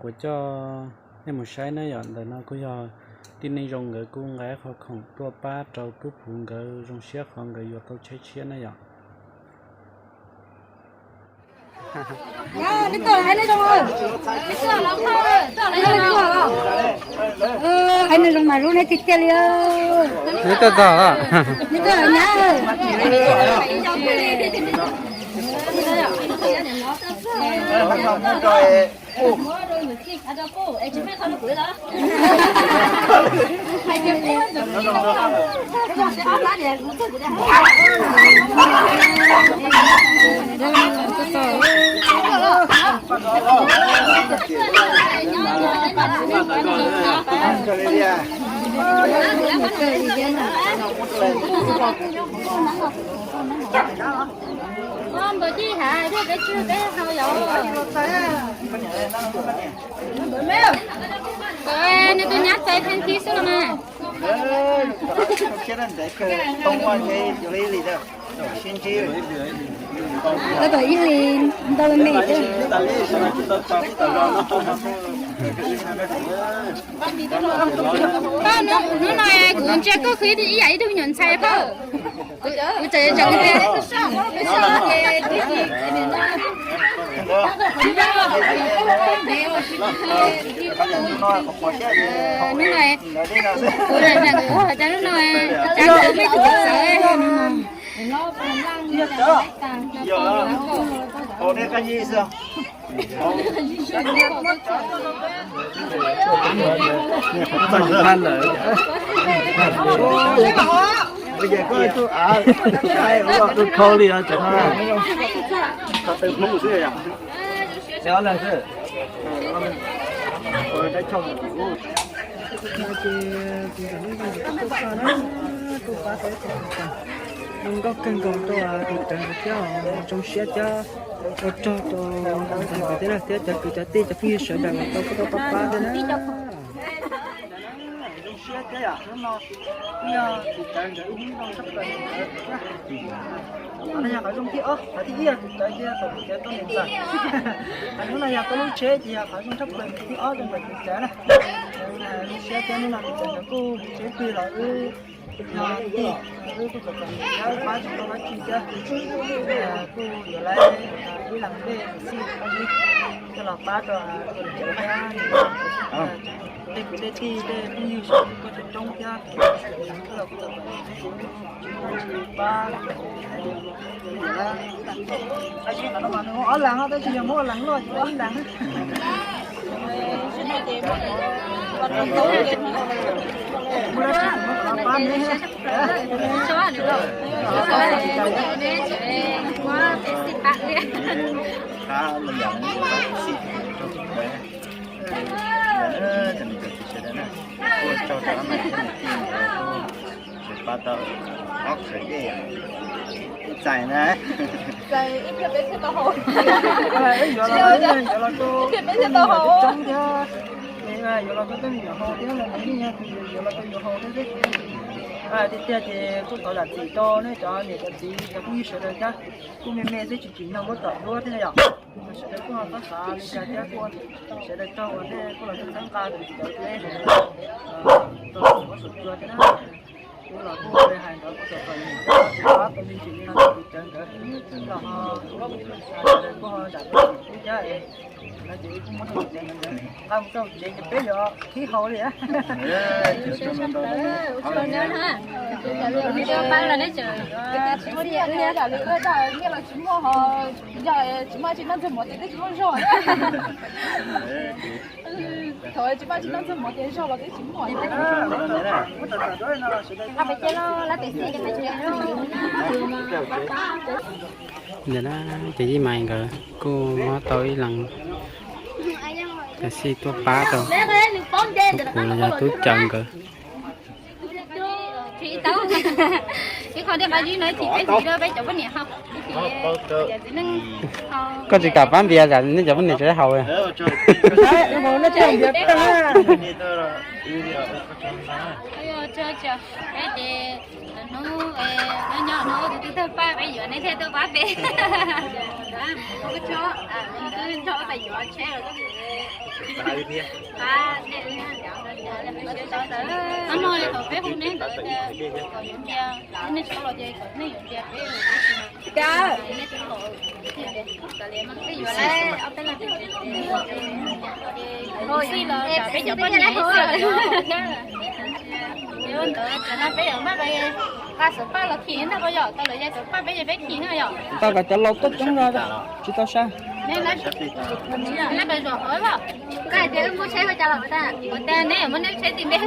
Kuv coj nej mus saib na yom, ntawm no kuj yog tib neeg zoo nkawd kuj nqa qhov khoom tuaj pab rau tub puv nkawd, zoo siab qhov nkawd yuav tau tsheb tshiab na yom. Hais neeg zoo mas hlub neb tiag tiag li. Neb tuaj txog. Neb tuaj nyab. Npawg Cib Hav thiab peb tswj peb hau yom. Nws tus nyab txais pheej tib xwb los mas. Tab tom ib hlis ntau me me xwb. Hnub no kuv ntsia koj khwv ib yam ib tug me nyuam ntxhais phauj. Kuv tseem tsam kuv tias hnub no kuv lam zam kuv ua cas hnub no cas kuv peb tus txawv. Nkauj kawg nkaus rau tus cawv ntawd thiab, zoo siab thiab ua tsaug rau ntxhais nkawd thiab, thiab cov kwv cov tij cov phooj ywg sawv daws uas tau pab pab thiab na. Zoo siab thiab yom, hnub no yog tus cawv nkawd ib hnub zoo tshaj plaws ntawd. Qhov no yog qhov zoo thib ob, qhov thib ib yog tus cawv ces yog tus cawv tau niam ntxawm. Hnub no yog tau lub tsheb ces yog qhov zoo tshaj plaws thib ob rau ntawm tus cawv na. Zoo siab thiab hnub no tus cawv nkawd kuj tsheb twg los wb yog tij, wb kuj tau pab tsis tau dab tsi thiab, kuj yuav lawv ib leeg dej xij coj los pab rau tus cawv thiab tej kwv tej tij tej phooj ywg sawv daws tuaj coob coob thiab. Pab ob leeg tab sis yog muab ob leeg loj ces ib leeg. Tsis pab tau ob qhov dej txais na. Yuav los, yuav los rau coob thiab, yuav los rau tej me nyuam haus thiab los, yuav los rau yus haus thiab xwb. Tiag tiag ces kuj thov zam txim rau nej cov niam cov txiv cov phooj ywg sawv daws thiab, kuj me me xwb tsis tsim nyog muab tom duab thiab na yom. Sawv daws kuj ho txhob xav li cas thiab kuj sawv daws tsaug uas nej kuj los txhawb nqa tus cawv thiab sawv daws tau ua saum cua thiab na. Kuv los kuj hais ntawd kuj tau tau nim tau me ntsis li no tus cawv nkawd los ho sawv daws kuj ho zam txim thiab es lawv ces kuj muab tus cawv nkawd nqa mus rau tsev ces peb yuav khib haus li. Tsis muaj ho, yog tsis muaj tsis noj ntxuag mov ces twb tsis muaj zog. Thaum tsis muaj tsis noj ntxuag mov ces zog los twb tsis muaj. Ntawm na ces Yij Maiv nkawd kuj muab tau ib leeg tam xij tuaj pab rau tub puv los yog tub cawv nkawd. Ib qho dej qab zib no ib chim peb hliv rau peb cov poj niam haus, ib chim cov txiv neej haus. Koj tsis kam pab npias tsam nej cov poj niam tsis haus. Nyob nyob no tus twg tawg paj peb yuav neb thiaj tuaj pab peb. Hnub no thaum peb hu neb ntawd tias kom yuav ntias, nej tsis los ces kom nej yuav ntias peb. Peb yuav lawm, peb cov poj niam xwb los yuav. Ua ntawd tam no peb yuav maj nqa xov paj los khi na, koj yog tau lawv ya xov paj peb ces peb khi na yom. Tau kom cov laus tuaj coob no tsis tau sab. Neb lawv zom hov los. Koj hais tias wb muab tsheb ua cas los tas? Ua tas neb muab neb tsheb tim neb.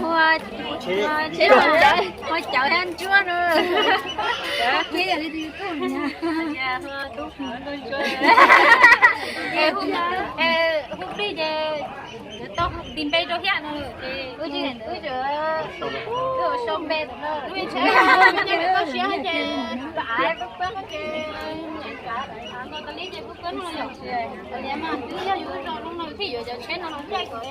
Ua tsheb ua cawv thiab ntsuab no. Hu plig ces yuav tau tis npe rau thiab no ces wb tseem sau npe lub tsheb tau siab ces pab pab ces nyiam kav no tas li ces pab pab no yom. Yog yus zos no thiaj yuav cov tsheb no los ntiag kom.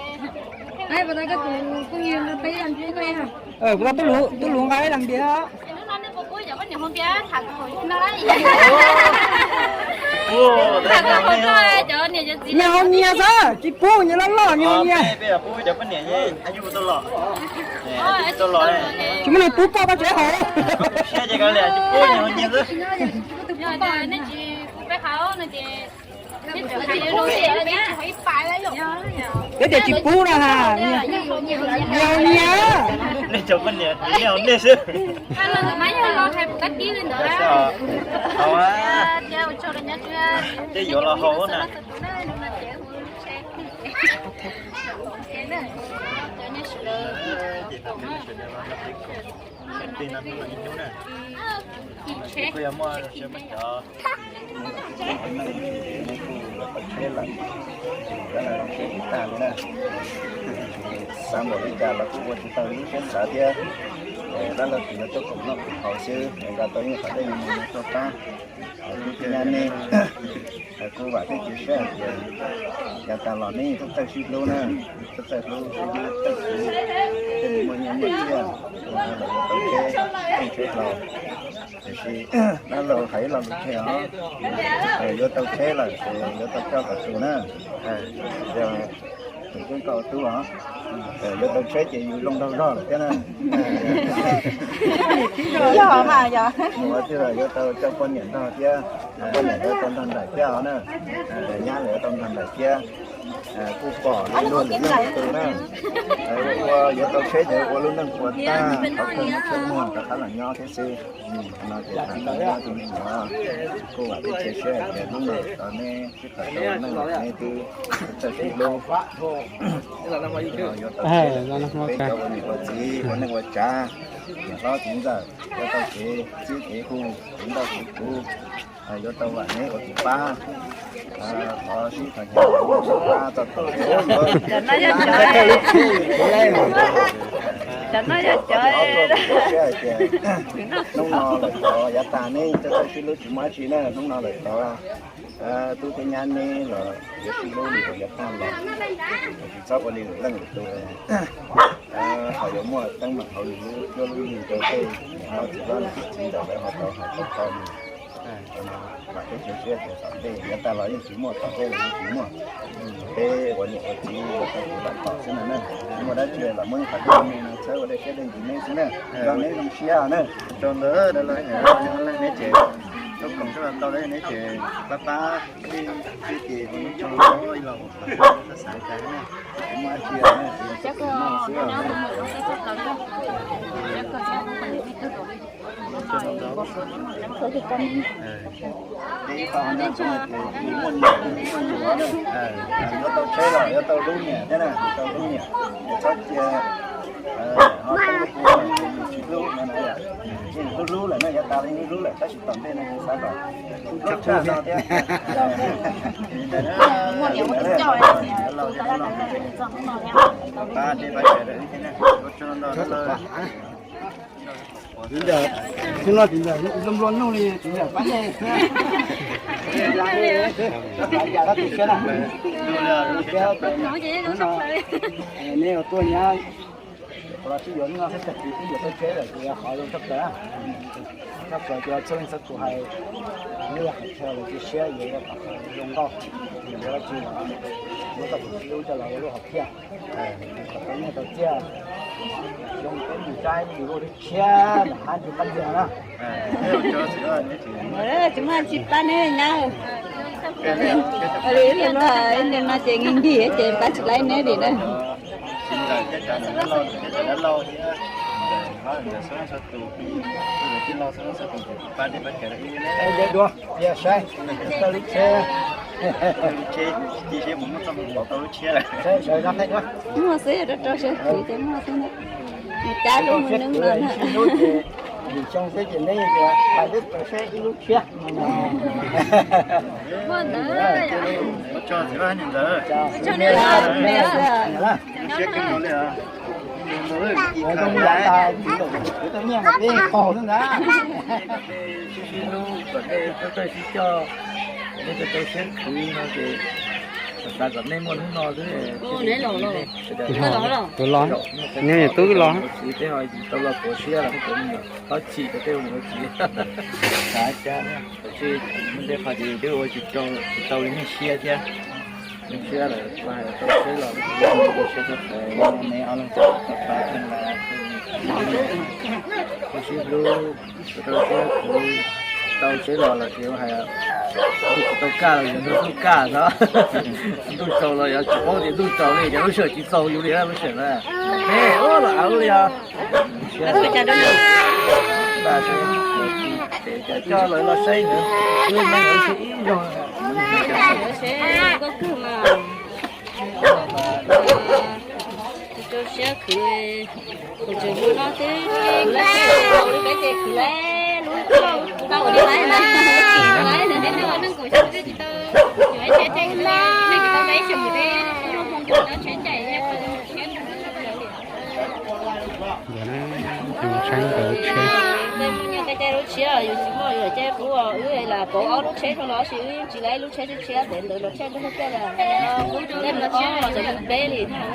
Kuv tau tub lus nqa ib leeg ntiag. Hnub no nej puas pub cov poj niam hu ntiag tham no? Tham no cov niam cov txiv. Nyias haus nyias xwb, tsis pub nyias loj loj nyias haus nyias. Tsis muaj leej pub koj koj tseem haus. Nej tsis pub peb haus no ces Peb tias tsis pub no ha. Nyias nyias. Nej cov poj niam nyias nej xwb. Ces yuav los haus na. Kuj yog muaj cov tsheb lawm, tsheb tag li na, xav npaum li cas los kuj ua tsis tau lub siab xav thiab. Dab laug tsis yog tuaj koom noj koom haus xwb, nqa tau ib qhov dej me me tuaj pab. Kuv nyab nej, kuv vam thiab cia siab hais tias yav tas los nej txawj sib hlub na, txawj hlub sib hlub txawj sib, tej muaj nyiaj muaj txiaj, los yuav tau tsheb, tsheb hlau. Tiam sis dab laug hais ib lo lus qhia os, yuav tau tsheb lawm ces yuav tau coj kom txus na. Yog tus tub nkauj tub os, yuav tau tsheb ces yus zoo nraug zog lawm thiab na. Yog mas yog. Mus ua twg los yuav tau coj poj niam nrog thiab, poj niam yuav tau nrog nraim thiab os na. Nyab los yuav tau nrog nraim thiab. Kuj pom luag lwm leej lwm tus na, ua yuav tau tsheb ces ua lub neej puas tag, qhov kawg muab tsheb muag rov qab los nyob thiab xwb. No ces tham tau nyob tus me nyuam, kuj vam thiab cia siab hais tias hnub no tau neb sib tham tau neej los neb twb txawj sib hlub. Yuav tau peb cov ua niam ua txiv ua neej ua tsav, niam hlob txiv ntxawm yuav tau kev txib kev hu, kev nrauj kev puv, yuav tau vam neb ua tus pab. Thov sib tham nyob sib pab txog thaum yuav, cov no yog cov, cov no yog cov, hnub no lawm tod yav tag neb txawj txawj sib hlub tsis muaj dab tsi na, hnub no lawm tod tub thiab nyab neb los yuav sib hlub li uas yav tag los, tsis txhob ua li lwm leej lwm tus. Ho yuav muaj teeb meem hauv lub cuab lub yig rau tej niam hlob txiv hlob niam txiv ntawd lawv ho tau hais tau tau li. Vam thiab cia siab tias tom ntej yav tag los yeej tsis muaj, tom ntej los yeej tsis muaj. Peb ua niam ua txiv ua tau kev vam khom xwb no na, tsis muaj dab tsi los muab ib qho dej me no txhawb ua dej siab dej ntsws neb xwb na, nrog neb zoo siab na. Rau ntawd lawv neb ces tuaj koom sab los tau neb ces pab pab tij ces ua lub tso ib los xav xav cas na, tsis muaj dab tsi na, tsis muaj xwb. Ib qho no ces yus muaj niam yus muaj nyuam, yuav tau tsheb los yuav tau hlub niam thiab na, yuav tau hlub niam, txhob cia ho tau hlub ua yus tsis hlub no na. Yeej hlub hlub lawm na, yav tas yeej hlub hlub lawm tab sis tom ntej no yus xav kom hlub tshaj no thiab. Pab dej pab cawv rau wb thiab na. Hnub no tiv ntawd nplua nplua nuj li tiv ntawd pab dej. Hnub no nej tuaj nyab Los sib yuav no xwb, tag kis twb yuav tau tsheb lawm ces qhov zoo tshaj plaws. Tshaj plaws ces txhua leej txhua tus hais, muaj qhov chaw lawv cia siab yuav kom zoo nkauj, yuav dab tsi los muab tau tus sib hlub coj los ua lub hom phiaj, kom tau nyiaj tau txiaj, zoo peb mus saib yus lub tshiab nram hab ntsug qab ntxwg na. Tsis muaj tsis pab neb nyab. Li no ces nkees nkees ces pab tsis laib neb li na. Dua, saib, tau lub tsheb, tau lub tsheb, saib sawv no, muaj xwb, rau rau sawv khwv ces muaj xwb na. Mus cab lub mus neeb no na. Yim xyoo xwb ces neb tias hais lub tau seb ib lub tshiab no. Muaj ntawd. Tso txiv vaj ntawd. Tso neb lawm. Siab kawg nkaus li. Zoo yam tas txiv tau nyiaj mas peb qaug xwb ntag. Sib sib hlub kom nej txawj txawj sib coj, nej txawj txawj siab khwv no ces xav kom nej muaj hnub no xwb. Tus los, neb tub los. Txiv tej ho tau los puav siab los, txhob chim rau tej ua niam ua txiv. Xav cas, tab sis tej qhov ces twb ua tsis tau, tsis tau li nej siab thiab. Zoo siab lawm, tau siab los, zoo siab txog txawv, neb ob leeg tau pab tej no, sib hlub, tau siab khwv, tau siab los los ces hais, tsis tau kaj los yog ntuj tub kaj xwb. Ntuj tsaus los yog tsis paub tias ntuj tsaus li, cov lub sij hawm tsis txaus yus li lub sij hawm na. Neb ua los au li os. Coj lawv los saib ntawd, ib zog. Rau siab khwv, kuv tseem hu no xwb, lub peb ces khwv lawm, lub tau ua li laib na, laib na, neeg kuv tsis tau, yuav ib tsheb tsheb khwv, neeg tsis tau laib xyoo mus teb, lub hoob kuv tau tsheb ncaim, tsheb saib ntawd tsheb. Tej muaj nyiaj tej caij lub tshiab, yus tsis muaj yuav caij qub, wb lam pauv ob lub tsheb rau los sis wb tsis laib lub tsheb tshiab tshiab pem ntawd los tshiab ntau kawg li. Tej mus ob los tseem mus peb li thiab.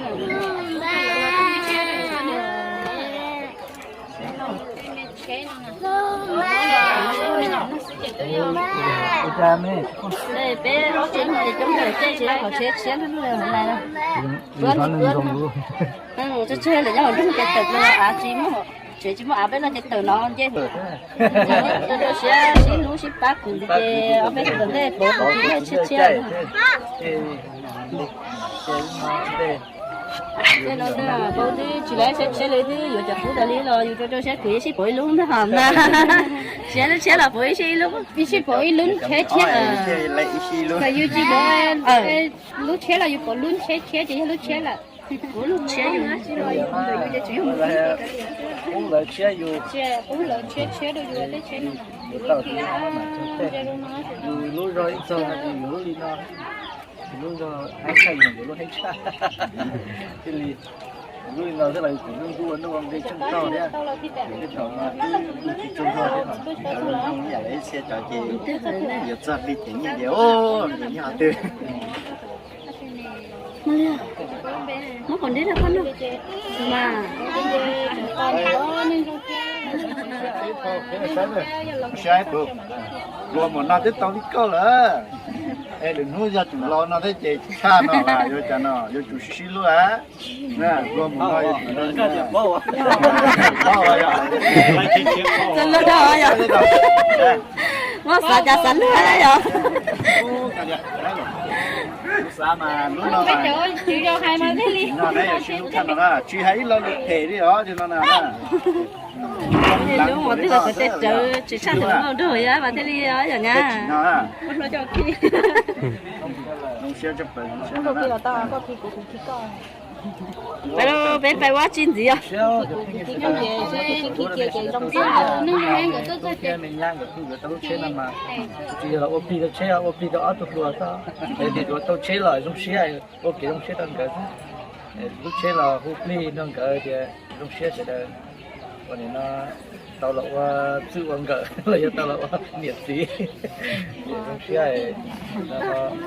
Peb ob tsev no ces coob kawg, caij tsis laib qhov tsheb tshiab lub lub hauv lais na. Tsawg tsawg lawm nyob hauv nroog ces tawm los av tsis muaj, tsev tsis muaj av peb no ces tawm no nce. Rau rau siab sib hlub sib pab khwv ces ob peb tug tom ntej pauv tau tsis muaj tshiab tshiab. Tej no pauv twb tsis laib tshiab tshiab li twb yuav cov qub tas li los yus rau rau siab khwv sib pauv ib lub ntag hos na. Siab lub tshiab los pauv ib sij ib lub, ib sij pauv ib lub tsheb tshiab. Yus tsis pauv lub tshiab los yus pauv lub tsheb tshiab ces yog lub tshiab lawm. Pauv lub tshiab yus, qub lawv tshiab yus, qub lawv tshiab tshiab rau yus tej tsheb no. Yus lub zog ib txog yus lub li no, yus lub zog haib tshaj yus lub haib tshaj. Thiaj li lub li no xwb los yus tseem lub ntuj ua nuj ua nqi tsheej txog thiab. Tej thaum no twb tsis tsaug zog thiab, zoo li yam lawv ib txhia cov ces yuav txog li ces nyiaj ces nyiaj qhov twg. Muab qhov nrib rau koj noj mas. Luag mus no twb tau li koj lawm. Es lwm hnub yog tseem los no thiab ces tshaj no las yuav cas no, yuav tsum sib sib hlub a. Luag mus no yuav tsum Muab xav cas xav luag yog. Xav mas lub no mas tsis hais ib lo lus phem li os no na. Lub mus twb los txog tej tsawv tsis tshaj tawm nrog yog mas thiaj li yog nyab. Peb pais ua tsi ntxiv os. Tsis yog los ua plig rau tsheb, ua plig rau ob tug hluas xwb. Es tus yuav tau tsheb los zoo siab, ua kev zoo siab rau nkawd xwb. Lub tsheb los hu plig nrog nkawd tias zoo siab sawv daws. Ua li no Tau los ua txwj ua nkawm los yog tau los ua niam txiv. Ces zoo siab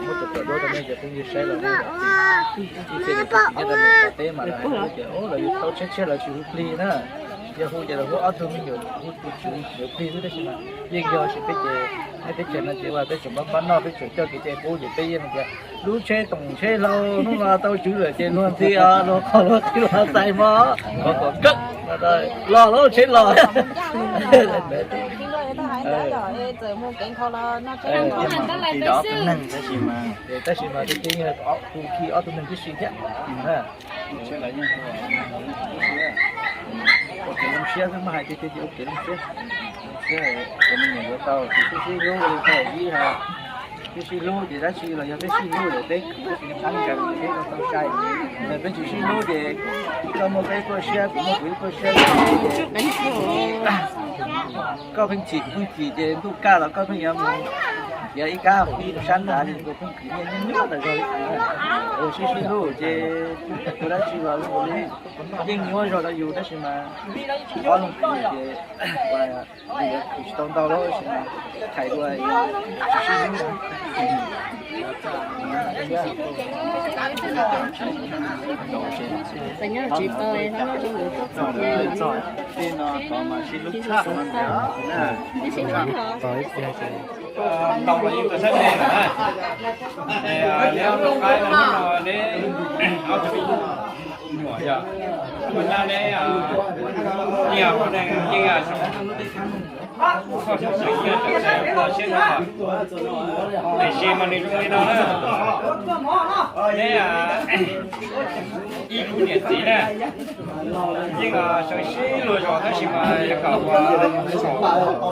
muab tus tuam duab rau nej cov phooj ywg saib los ua niam txiv. Ib txhia niam txiv tsis nyob rau nram teb mas lawv hais tias lawv yuav tau tshiab tshiab lawv tsis hu plig na. Yog hu ces lawv hu ob tug me nyuam hu tus tswv nyuam plig xwb tab sis mas yeej yog tsis peb ces nej teb chaws no ces ua peb tseem npab npab noj peb tseem coj kev cai qub ces peb yeej tias lub tsheb toom tsheb hlau hnub no tau tswv lawm ces luag ntxhi luag qhov luag qhib luag xais mog, qhov kom kawm los lub tsheb los. Tab sis mas tus tib yog hu khi ob tug neeg tib si thiab. Ua kev zoo siab xwb mas hais tiag tiag ces ua kev zoo siab. Zoo siab cov me nyuam yuav tau ces sib sib hlub li tau ib ha, sib sib hlub ces dab tsi los yog peb sib hlub ces peb tsis qab nkees ces peb tau sai. Yog peb tsis sib hlub ces koj muaj koj ib kuaj siab kuv muaj kuv ib kuaj siab. Koj pheej chim kuv pheej chim ces ntuj kaj los koj pheej yuav mus, yuav ib kab ib sab nrad li kuv pheej chim nyiaj nyiaj tas zog li. Sib sib hlub ces ua dab tsi los yeej nyuaj zog rau yus tab sis mas ob leeg khwv ces yuav khwv tsis tau ntau lawm tab sis mas khais dua tsis sib hlub. Tej no tod mas sib hlub tshaj no ntag na. Laus los yeej tau saib nej lawm na. Neb ob tug qaib no hnub no neb ob tug me nyuam yog ua nyab neb, yeej ua neeg yeej koj xyov xyov kiag tawm txais ua siab no. Tiam sis mas nws zoo li no na, neb ib khub niam txiv na, yeej sib luag zog tab sis mas yog kom ua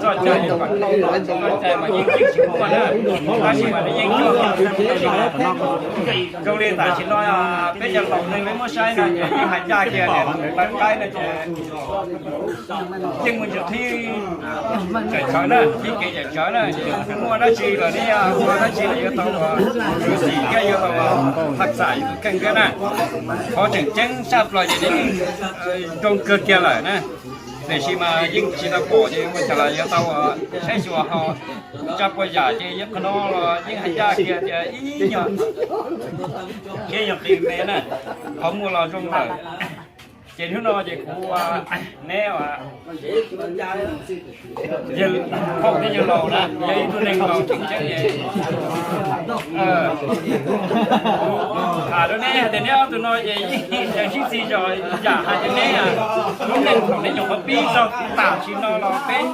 txoj cai kom txoj cai mas yeej yeej tsis muaj na, tab sis mas nws yeej zoo li tam sim no peb cov laus neeg peb muab saib no ces yeej hais ncaj kiag tias lawv qaib no ces yeej muaj ntsis qhib tawm tsawv na, qhib kev tawm tsawv na, ces muaj dab tsi los neb ua dab tsi los yuav tau ua txwv xim thiab yuav tau ua thaj txam yus tus kheej thiab na. Qhov tseem ceeb tshaj plaws ces nws yeej zoo kawg kiag lawm na. Tiam sis mas yeej tsis tau pom ces ua cas los yuav tau ua saib xyuas ho tsa puas yam ces yog qhov no los yeej hais ncaj kiag tias ib nyuag thiab yog qis me na, qhov muag los zoo lawm. Ces hnub no ces kuv ua neb ua yawg laus thiab yawg laus na, yog ib tug neeg laus tseem ceeb es tham rau neb hais tias neb ob tug no ces yeej sib txig zog yam hais tias neb lub neej thaum neb nyuam qhuav pib txog tam sim no los peb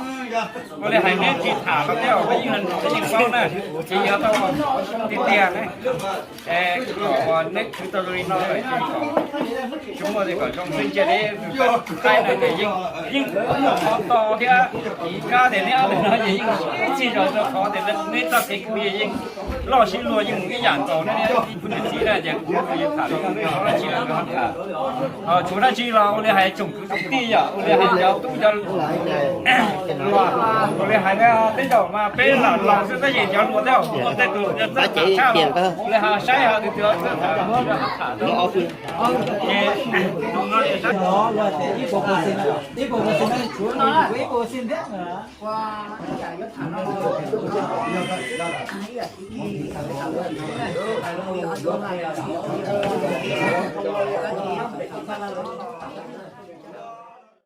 ua li hais neb tsis tham los tej zaum peb yeej hais tau peb yeej paub na, ces yog tau tiag tiag ne. Es kom neb khwv tau zoo li no lawm ces kom tsis muaj li kom zoo xwb cia li tus qaib no ces yeej yeej qhov to thiab. Kab tias neb ob tug no ces yeej sib txig zog rau qhov tias neb txoj kev khwv yeej loj sib luag yeej mus ib yam nkaus ne. Kuv niam txiv na ces kuv yeej tham rau neb dab tsi los tham, tshuav dab tsi los ua li hais tsoom kwv tsoom tij yom, ua li hais cov tub cov hluas, ua li hais tej zaum mas peb lam laus xwb tab sis cov hluas tej zaum muaj tej tus txawj tham tshaj, ua li hais saib hais tus twg txawj tham. Ces tus no ces saib ib puas percent, ib puas percent no tshuav no kuv ib puas percent thiab.